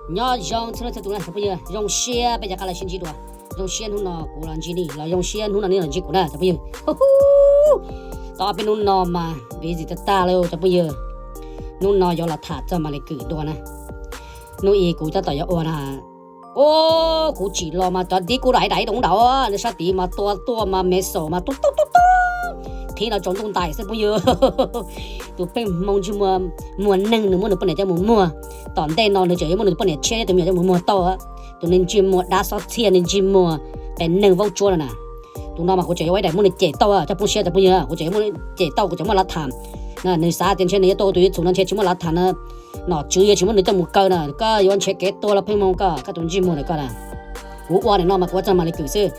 Nyob zoo txhua leej txhua tus na cov phooj ywg, zoo siab peb rov qab los sib ntsib dua. Zoo siab hnub no kuv los ntsib nej los zoo siab hnub no nej los ntsib kuv na cov phooj ywg. Tau ob peb hnub no mas busy tag tag li cov phooj ywg. Hnub no yuav los tham txog Maly Kue dua na. Hnub i kuv tab tom yuav ua na, o, kuv tsim los mas cov dib kuj rau haiv daim ib daim nraud, nws sab tid mas tua tuaj mas me xaum mas tuaj tuaj tuaj tuaj, thib no tsaus ntuj ntais xwb phooj ywg. Tus pheej hmoo ntsej muag, muag neeg nws muab nws poj niam coj mus muag. Tom ntej no nws tseem yuav muab nws poj niam tshiab thiab tus me nyuam coj mus muag tau. Tus neeg ntsej muag dab xob txhiaj, neeg ntsej muag qias neeg vaub tsuab no na. Tus no mas kuv tseem yuav ua ib daim muab nws cem tauj cov phooj ywg, cov phooj ywg, kuv tseem yuav muab nws cem tauj, kuv tseem muab lav tham. Nws xav tias ntshe nws yuav tua tus YouTube no ntshe tsis muaj lav tham na, nom tswv yuav tsis muab nws coj mus kaw na, koj yuav ntshe kev tuag los pheej hmoo koj, koj tus ntsej muag ntawm koj na. Kuv ua nim no mas kuv ua txog Maly Kue xwb.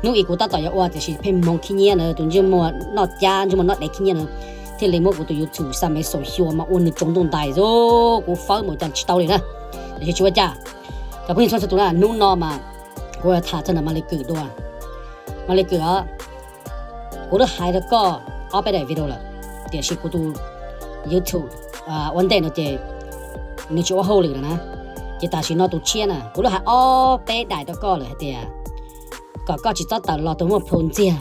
Hnub i kuv tab tom yuav ua tiam sis pheej hmoo khib nyiab na, tus ntsej muag noj cab, ntsej muag noj dev khib nyiab na, thiaj li muab kuv tus YouTube xa me xaum xyuas mas ua nws tsaus ntuj ntais xwb, kuv fawb npaum cas tsis tau li na. Tiam sis tsis ua cas, cov phooj ywg txhua txhua tus na, hnub no mas kuv tham txog ntawm Maly Kue dua. Maly Kue os, kuv twb hais rau koj ob peb daim video lawm, tiam sis kuv tus YouTube ua ntej no ces nws tsis ua hauj lwm lawm na. Ces tam sim no tus tshiab na, kuv twb hais ob peb daim rau koj lawm hais tias kom koj tsis txhob tawm los tus muaj plhu ntxiag.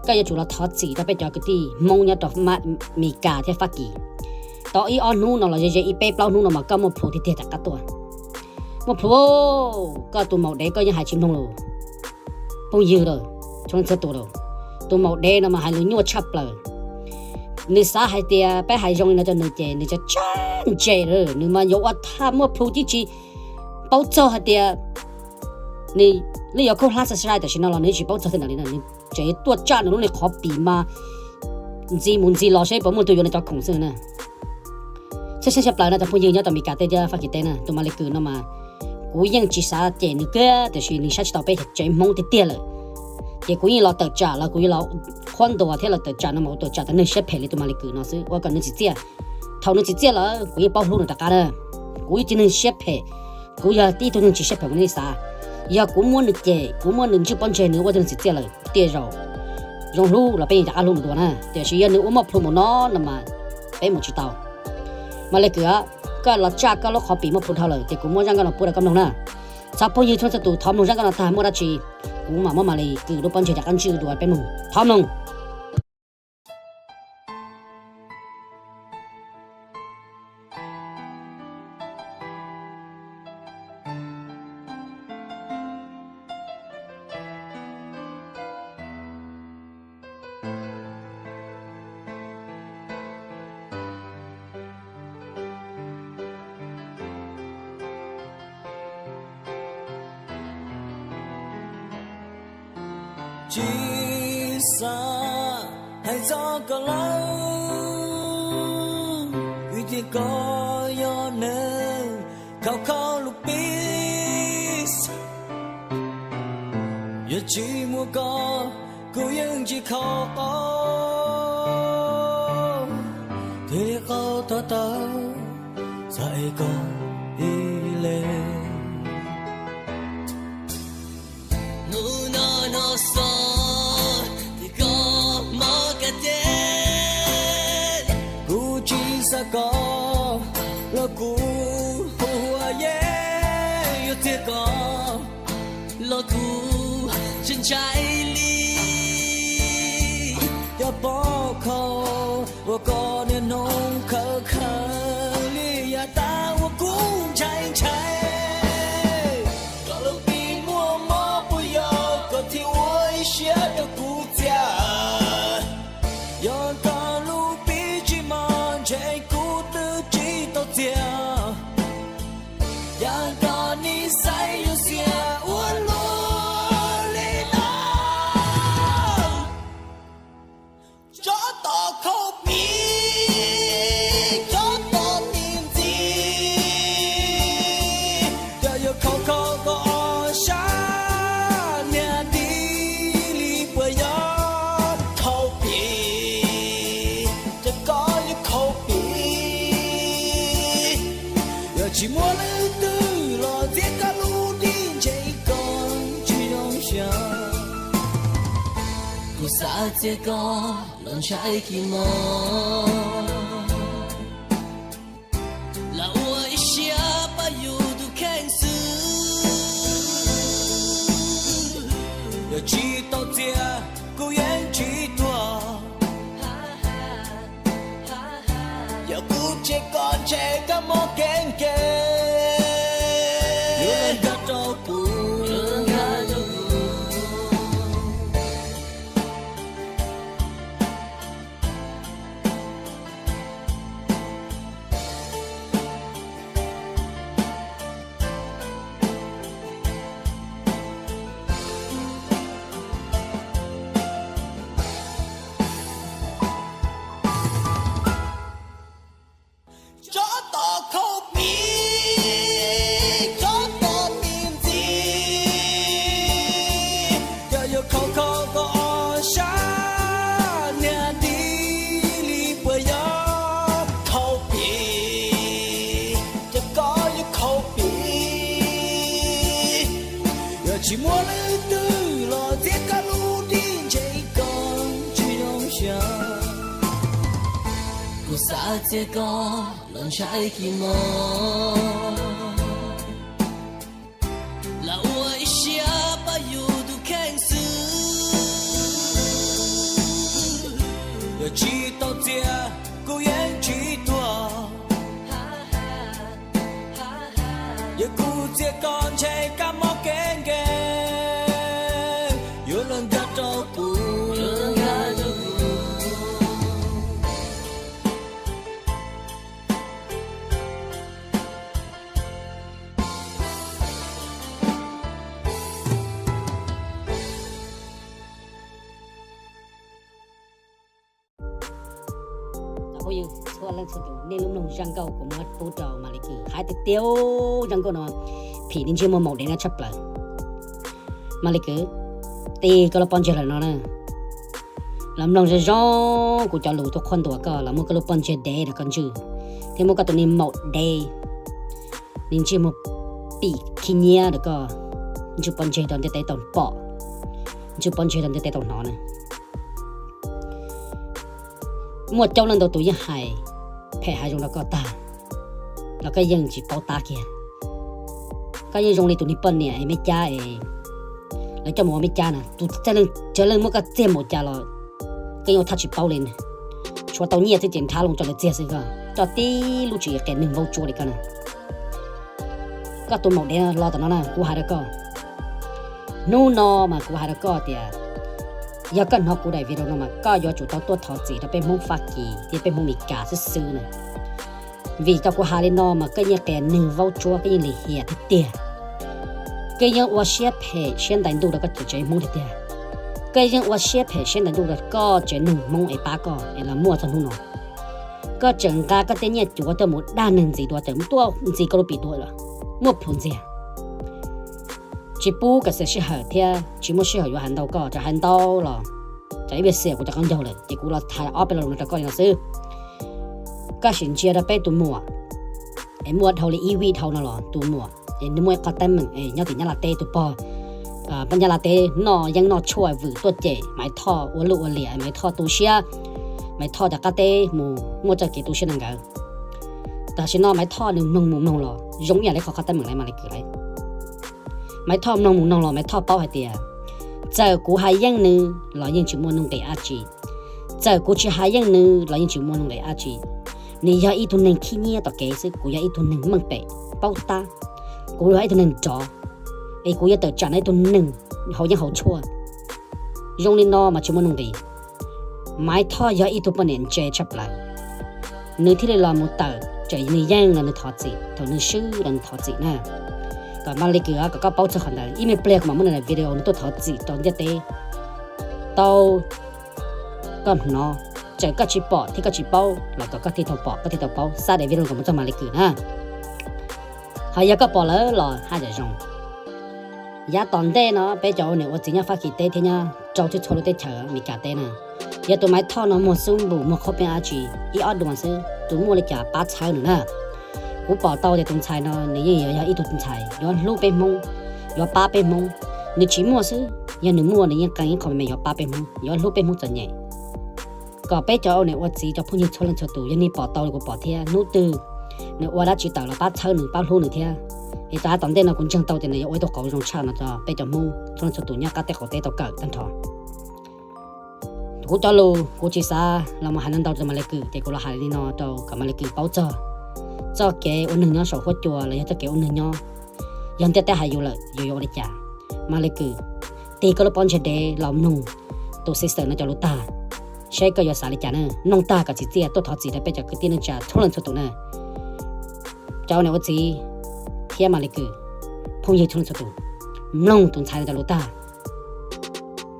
Koj yuav tsum los thov txim rau peb cov kwv tij Hmoob nyob rau Mes Kas thiab Fab Kis. Tau ib ob hnub no los ze ze ib peb plaub hnub no mas koj muaj plhu tiag tiag rov qab tuaj. Muaj plhu, koj tus maum dev koj yeej hais tsis mloog lawm. Phooj ywg lawm, txhua leej txhua tus lawm, tus maum dev no mas hais lus nyuaj tshaj plaws. Nws xav hais tias peb hais zoo li no rau nws ces nws tsa tsab ntse lawm, nws mas yuav ua thaj muaj plhu tib tsis paub txog hais tias nws, nws yuav khaub hlab xab sai tam sim no los nws tsis paub txog tej ntawd li na, nws tseem tuaj tsaj nws lub niag qhov pim mas ntxi mus ntxi los seb puas muaj tus yuav nws cov khoom xwb na. Txhia tshaj plaws no cov phooj ywg nyob tau Mes Kas teb thiab Fab Kis teb na, tus Maly Kue no mas kuv yeej tsis xav cem nws kiag tiam sis nws saib tsis taus peb tsev Hmoob tiag tiag lawm. Ces kuv yeej los tawm tsam los kuv yuav los qhuab ntuas thiab los tawm tsam no mas kuv tawm tsam tus neeg siab phem li tus Maly Kue no xwb ua kom nws tsim txiaj. Thaum nws tsim txiaj lawm kuv yeej paub hlub nws rov qab na. Kuv yeej tsis neeg siab phem, kuv yog tib tug neeg tsis siab phem ua nej xav. Yog kuv muab nws cem, kuv muab nws ntswj pob ntseg nws ua tug neeg tsim txiaj lawm tiaj zaum zoo hlub los peb yeej rov qab hlub nws dua na. Tiam sis yog nws ua muaj plhu mus no no mas peb mus tsis tau. Maly Kue, koj los tsaj koj lub qhov pim muaj plhu dhau lawm ces kuv muab zaj nkauj no pub rau koj mloog na. Txhua phooj ywg txhua txhua tus thov mloog zaj nkauj no tag muaj dab tsi kuv mam muab Maly Kue lub pob ntseg rov qab ntswj dua peb mloog. Thov mloog. Tsis xav hais txog koj lawm, vim tias koj yog neeg khaus khaus lub pis. Yog tsis muaj koj, kuv yeej tsis khaus qau, thiaj li qaug tog taw xav es koj ib leeg. Hnub no hnov xov tias koj mob kas des, kuv tsis xav koj los kuv hu ua yeej, yuav txiag koj los kuv tsis ntshai li. Cov pob khaub uas koj niaj hnub khaws khaws li yav tas uas kuv ntshai ntshai. Koj lub pis muaj mob puas yog koj thiaj ua ib siab rau kuv txiag? Yog koj lub pis tsis mob ntshe kuv twb tsis tau txiag. Yog koj nim xaiv yuav xiam ua luaj li no. Cov tom khaub pis, cov tom nim ntxiv, yog yuav khaus khaus koj ob sab niag di li puas yog khaub pis? Ces koj yuav khaub pis, yog tsis muaj leej twg los txiav koj lub di ntshe koj tsis zoo siab. Kuv xav txiav koj los ntshai kis mos, los ua ib siab pab yus tus kheej Tsis tau txias kuv yeej tsis tuag. Yog kuv txias koj ntshe koj mob kev nkeeg. Yuav los nkag rau kuv. Tsov tom khau pim, tsov tom pim ntxiv. Yog yuav khau khau koj sab niag di li puas yog khau pim? Ces koj yuav khau pim. Yog tsis muaj leej twg los txiav koj lub dim ntshe koj tsis zoo siab. Kuv xav txiav koj los ntshai kis mos. Lam ua ib siab pab yus tus kheej xwb. Yog tsis tau txias kuv yeej tsis tuag. Yog kuv txias koj ntshe koj mob kev nkeeg. Yuav los nkag rau kuv. Phooj ywg txhua leej txhua tus, nej lub mloog zaj nkauj kuv muab pub rau Malis Kws hais tiag tiag. Zaj nkauj no phim li ntsej muag maum dev no tshaj plaws. Malis Kws, tig koj lub pob ntseg lawm no na. Los mloog zoo zoo kuv cov lus tuaj qhuab ntuas koj, los muab koj lub pob ntseg dev rau koj ntswj, thiab muab koj tus niag maum dev, niag ntsej muag pim khib nyiab rau koj ntswj pob ntseg rau ntiaj teb tau pom, ntswj pob ntseg rau ntiaj teb tau hnov na. Muaj coob leej ntau tus yeej hais phem hais zoo rau koj tag, los koj yeej tsis paub tab kiag. Koj yeej zoo li tus niag poj niam es me cab es lawv coj mus ua me cab na, tus txawj leej muab koj txiag npaum cas los koj yeej ua thaj tsis paub li na. Tshuav tau nyiaj xwb ces nrhav loo rau lawv txiag xwb, koj coj tib lub tswv yim qias neeg vaub tsuab li koj na. Koj tus maum dev los tom no na, kuv hais rau koj, hnub no mas kuv hais rau koj tias, yog koj hnov kuv daim video no mas koj yuav tsum tau tuaj thov txim rau peb Hmoob Fab Kis thiab peb Hmoob Mes Kas xwb xwb na. Vim tau kuv hais li no mas koj yeej qias neeg vaub tsuab, koj yeej lim hiam tiag tiag. Koj yeej ua siab phem siab ntais ntuj rau koj tsev Hmoob tiag tiag. Koj yeej ua siab phem siab ntais ntuj rau koj tsev neeg Hmoob es pab koj es los muaj txog hnub no. Koj tseem nqa koj tej nyiaj cuav tuaj mus dag neeg ntxiv dua, tseem tuaj ntxiv koj lub pim dua, muaj plhus ntxiag. Tsis pub kom xiam sij hawm thiab tsis muaj sij hawm yuav hais ntau, koj tseem hais ntau los tseem ib pliag xiam kuv cov qaub ncaug lawm, ces kuv los hais ob peb lo lus no rau koj li no xwb. Koj sim ntsia rau peb tus muam es muaj dhau li ib vij dhau no los tus muam es nws muaj ib qho teeb meem es nyob tim Nyab Laj teb, tus pog Nyab Laj teb noj yeeb noj tshuaj vwm tuaj cem Maiv Thoj ua luj ua liam, Maiv Thoj tu siab, Maiv Thoj cov qab teb mus muaj txoj kev tu siab nees nkawd. Tam sim no Maiv Thoj nws mloog mus mloog los zoo ib yam li qhov qhov teeb meem lawv mam li kwv lawm. Maiv Thoj mloog mus mloog los Maiv Thoj paub hais tias, txawm kuv hais yeej nws los yeej tsis muaj nuj nqis dab tsi, txawm kuv tsis hais yeej nws los yeej tsis muaj nuj nqis dab tsi. Nws yog ib tug neeg khib nyiab tom kev xwb, kuv yog ib tug neeg meej pem paub tab, kuv yog ib tug neeg nrov, es kuv yuav tawm tsam no ib tug neeg haus yeeb haus tshuaj. Zoo li no mas tsis muaj nuj nqis. Maiv Thoj yog ib tug poj niam ntse tshaj plaws, nws thiaj li los mus tawm tsam nws yeej los nws thov txim, thaum nws swb los nws thov txim na. Kom Malis Kws kom koj paub txog qhov ntawd, ib me pliag kuv mam muab nws daim video nws tuaj thov txim rau ntiaj teb tau koj hnov. Txawm koj tsis pom thiab koj tsis paub los kom koj thiaj tau pom koj thiaj tau paub, xa daim video kom mus txog Malis Kws na. Ho yog koj pom lawm los haj yam zoo. Yav tom ntej no peb cov ua niam ua txiv nyob Fab Kis teb thiab nyob rau txhua txhua lub teb chaws Mes Kas teb na, yog tus Maiv Thoj no muag xub npum muag qhaub peeb dab tsi ib ob dua xwb, tus muaj li cas pab txhawb nws na. Kuv pom tau tias tus ntxhais no nws yeej yuav yog ib tug ntxhais yuav hlub peb Hmoob, yuav pab peb Hmoob. Nws tsis muaj xwb, yog nws muaj nws yeej qee ib qho me me yuav pab peb Hmoob, yuav hlub peb Hmoob txom nyem. Kom peb cov ua niam ua txiv cov phooj ywg txhua leej txhua tus, yog nej pom tau li kuv pom thiab, hnub twg nws ua dab tsi tawm los pab txhawb nws pab hlub nws thiab. Es tom qab tom ntej no kuv ntseeg tau tias nws yog ua ib tug qauv zoo tshaj no rau peb cov Hmoob txhua leej txhua tus nyob qab teb qaum teb tau kawm tag nrho. Kuv cov lus kuv tsis xav los mus hais ntau ntau rau Malis Kws, ces kuv los hais li no rau kom Malis Kws paub txog txoj kev ua neeg nyob saum huab cua los yog txoj kev ua neeg nyob. Yog ntiaj teb hais yus lawm yus yuav ua li cas? Malis Kws, tig koj lub pob ntseg dev los mloog tus sister no cov lus tag, seb koj yuav xav li cas na. Mloog tag kom tsim txiaj tuaj thov txim rau peb cov kwv tij neej tsa txhua leej txhua tus na. Cov ua niam ua txiv thiab Malis Kws, phooj ywg txhua leej txhua tus, mloog tus ntxhais no cov lus tag,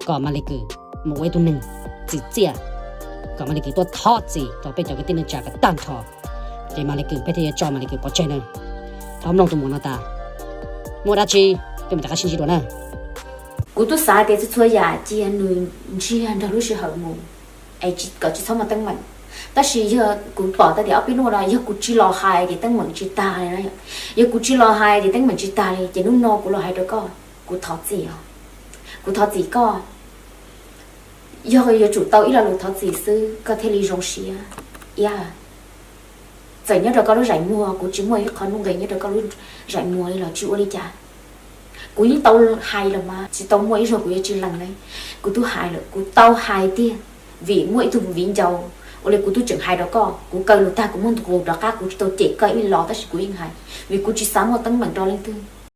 kom Malis Kws mus ua ib tug neeg tsim txiaj, kom Malis Kws tuaj thov txim rau peb cov kwv tij neej tsa kom tag nrho, ces Malis Kws peb thiaj yuav tso Malis Kws pov tseg na. Thov mloog tus muam no tas, muaj dab tsi peb mam rov qab sib ntsib dua na. Kuv twb xav tias txhua txhua yam cia nws ntsiag nrog lub sij hawm mus, es kom tsis txhob muaj teeb meem. Tab sis yog kuv pom tau tias ob peb hnub no yog kuv tsis los hais ces teeb meem tsis tag li na. Yog kuv tsis los hais ces teeb meem tsis tag li, ces hnub no kuv los hais rau koj, kuv thov txim os. Kuv thov txim koj. Yog yuav tsum tau ib lo lus thov txim xwb koj thiaj li zoo siab. Iab, txawm nyob rau koj lub zeem muag, kuv tsis muaj ib qho nuj nqis nyob rau koj lub zeem muag li los tsis ua li cas. Kuv yeej tau hais los mas tsis tau muaj ib zaug kuv yuav tsis lees li. Kuv twb hais lawm, kuv tau hais tiag, vim muaj ib tug viv ncaus ua li kuv twb tseem hais rau koj, kuv kaw lus tag kuv muab nqus rov qab, kuv tsis tau cem koj ib los tab sis kuv yeej hais, vim kuv tsis xav muaj teeb meem rau leej twg.